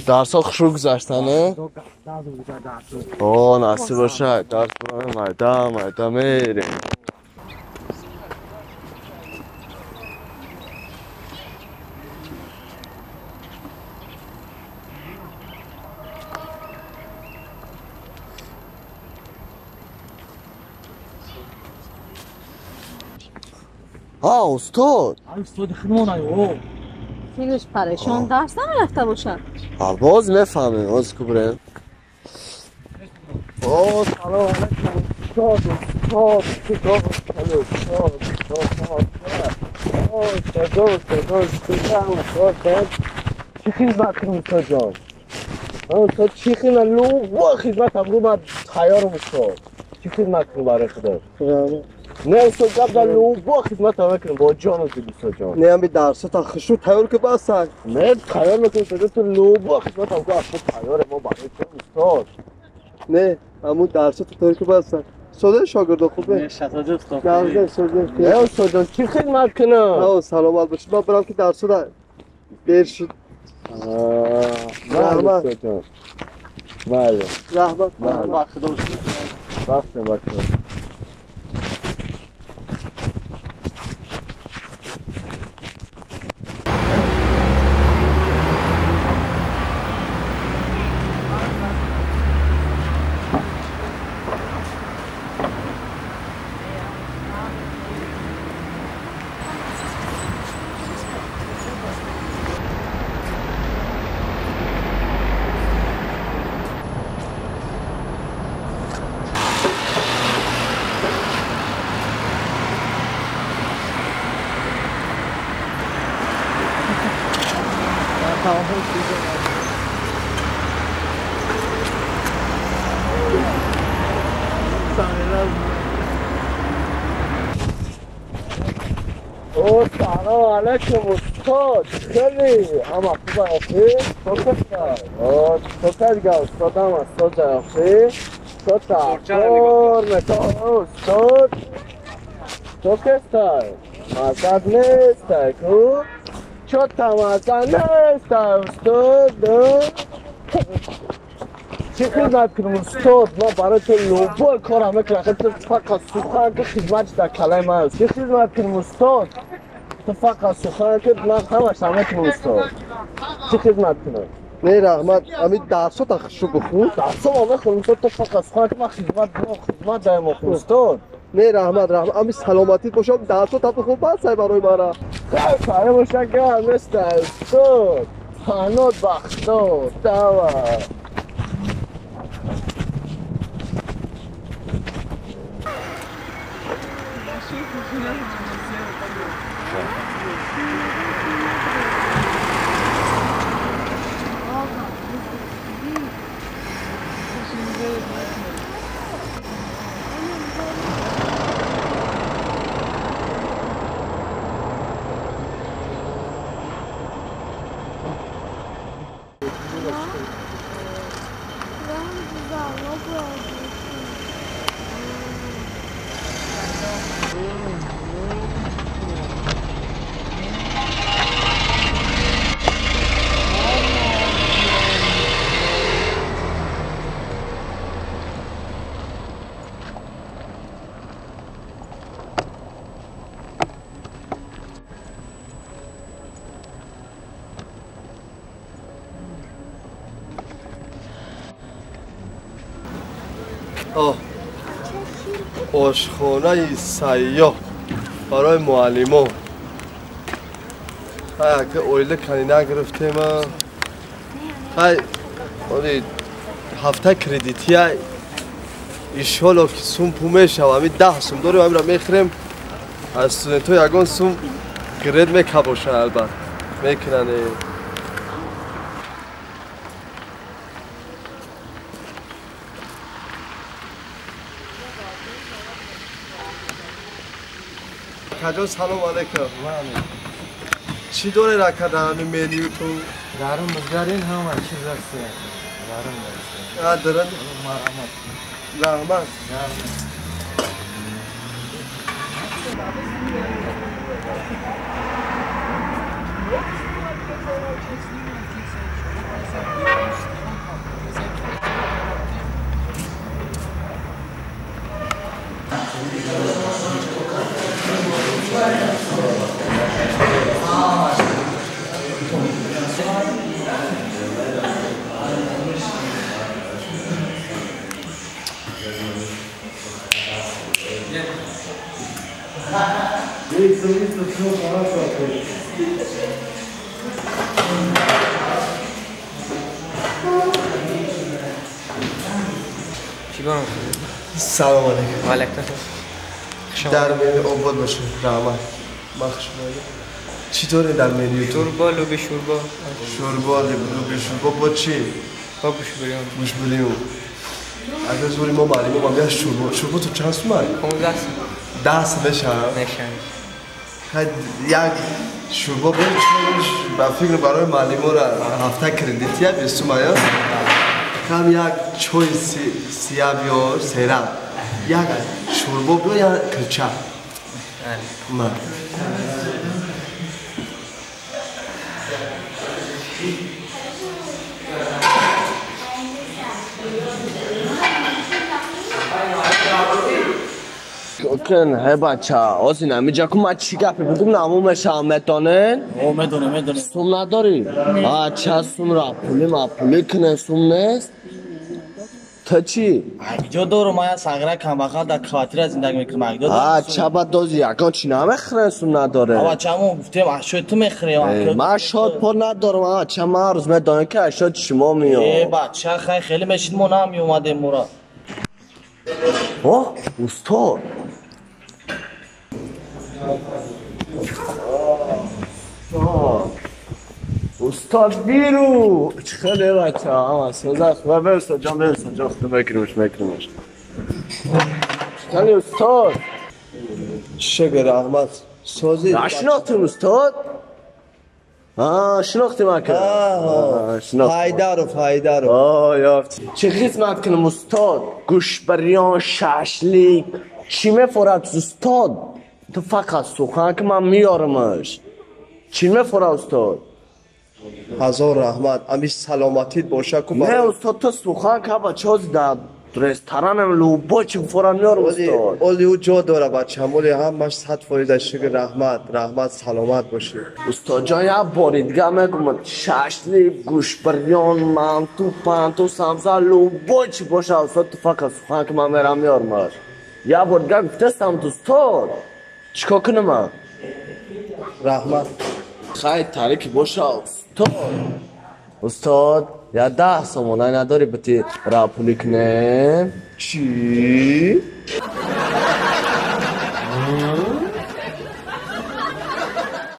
Дарсҳо хушрӯ гузаштан, о насиб бошад. Дарс майда майда мерем. А, устод. Устоди худмон ай, о. Филиш парешон дарс намерафта бошад. А боз мефаҳмем, боз кубрем. О, салом алейкум, устод, устод, устод, устод, устод, устод, устод, устод, устод. Чӣ хизмат кунем, устод ҷон? Устод, чӣ хизмат? Любой хизмат амрӯ ман тайёрам, устод. Чӣ хизмат кунем барои худо? Не, устод, гап дар любой хизмат мекунем бо ҷону дил, устод ҷон. Не, ами дарсота хушрӯ тайёр ки басак. Не, тайёр мекунем, устод, ту любой хизмат ам аз худ тайёре мо барои ту, устод. Не, аму дарсота тайёр ки басак. Сода шогирдо хубе? Не, шатоди устод. Не, сода. Не, устод ҷон, чӣ хизмат кунам? Ҳа, саломат бошед. Ман барам ки дарсода дер шуд. Раҳмат, устод ҷон. Бале. Раҳмат. Раҳмат. Бахте, бахте. سلام علیکم استاد. خیلی اما خوب آخی تو که استادم استاد آخی تو تاکور متا استاد تو کسтай مزد نیسтай کو چوتا مزد نیسтай استاد. چی خدمت کنم استاد؟ من برای تو لوبال کارم میکنم. تو فقط سخن که خدمت در کلای من است. چی خدمت کنم استاد؟ تو فقط سخن که من همش میکنم استاد. چی خدمت کنم؟ نه رحمت، امی درسو تا خشو بخون. درسو ما بخونم تو فقط سخن که من خدمت دارم استاد. نه رحمت رحمت، امی سلامتی باشم درسو تا بخون بس برای مرا. خیر باشه که نیست استاد. هنوز بختو تمام. ошхонаи сайёҳ барои муаллимон. Ҳай ака оила кани нагирифтема. Ҳай оли ҳафта кредития иншолло ки сум пул мешава. Ами 10 сум дорем, амира мехӯрем. Аз студентҳо ягон сум гред мекабошанд, албат мекунанд. Акаҷон салом алейкум. Чӣ доред ака дар ҳамин менютон? Дарун бизгарин ҳама чиз аст. Дарун аст. Дарун марҳамат. Раҳмат. سلام علیکم. و علیکم السلام. در منی آباد باشه. رحمت. بخش بالا. چطوره در منیو؟ شوربا، لوبی شوربا. شوربا، لوبی شوربا با چی؟ با گوش بریون. گوش بریون. اگر زوری ما معلم ما میگه شوربا. شوربا تو چند سومه؟ 15 سوم. 10 سوم بشه؟ نشه. خد یک شوربا بود با فکر برای معلم را هفته کردیتیا 20 سومه یا؟ کم یک چای سیاه بیار سیراب. یک شوربا بیار یا کلچه. ما. کن هی بچه آزی نمیجا کن من چی گپی بگم نمومش هم میتونن؟ او میدونه میدونه. سوم نداری؟ چه سوم را پولی ما پولی کنه سوم نیست؟ تا چی؟ اگه دارم من سنگره کم بخال در کواتیر زندگی میکنم اگه دارم. چه بعد دوزی یکان چی نمیخرن سوم نداره؟ آقا چه ما گفتیم اشو تو میخری؟ من شاد پا ندارم. چه من روز میدونم که اشو شما میاد. ای بچه خیلی میشید ما نمیومدیم مورا. اوه استاد استاد بیرو خیلی بچه هم سوزه خوبه. به استاد جان، به استاد جان خودم بکنیمش میکنیمش. خیلی استاد شکر رحمت سازی نشناختیم استاد؟ شناختیم اکر. فایده رو فایده رو. یافت چه خدمت کنم استاد؟ گوش بریان شاشلیک چی میفورد استاد؟ تو فقط سخن که من میارمش. چی میفوره استاد؟ هزار رحمت امی سلامتیت باشه که نه استاد تو سخن که بچه ها در رستورانم لوبا چی فورا میارم استاد. اولی او جا داره بچه هم اولی همش 100% شکر رحمت رحمت سلامت باشه. استاد جان یه باری دیگه میگم شاشلیک گوش بریان مانتو پانتو سامسا لوبا چی باشه استاد تو فقط سخن که من میرم میارمش. یه بار دیگه گفتستم استاد چیکار کنم من؟ رحمت خیلی تاریک باشه استاد. استاد یا 10 سومونه نداری بتی را پولی کنم؟ چی؟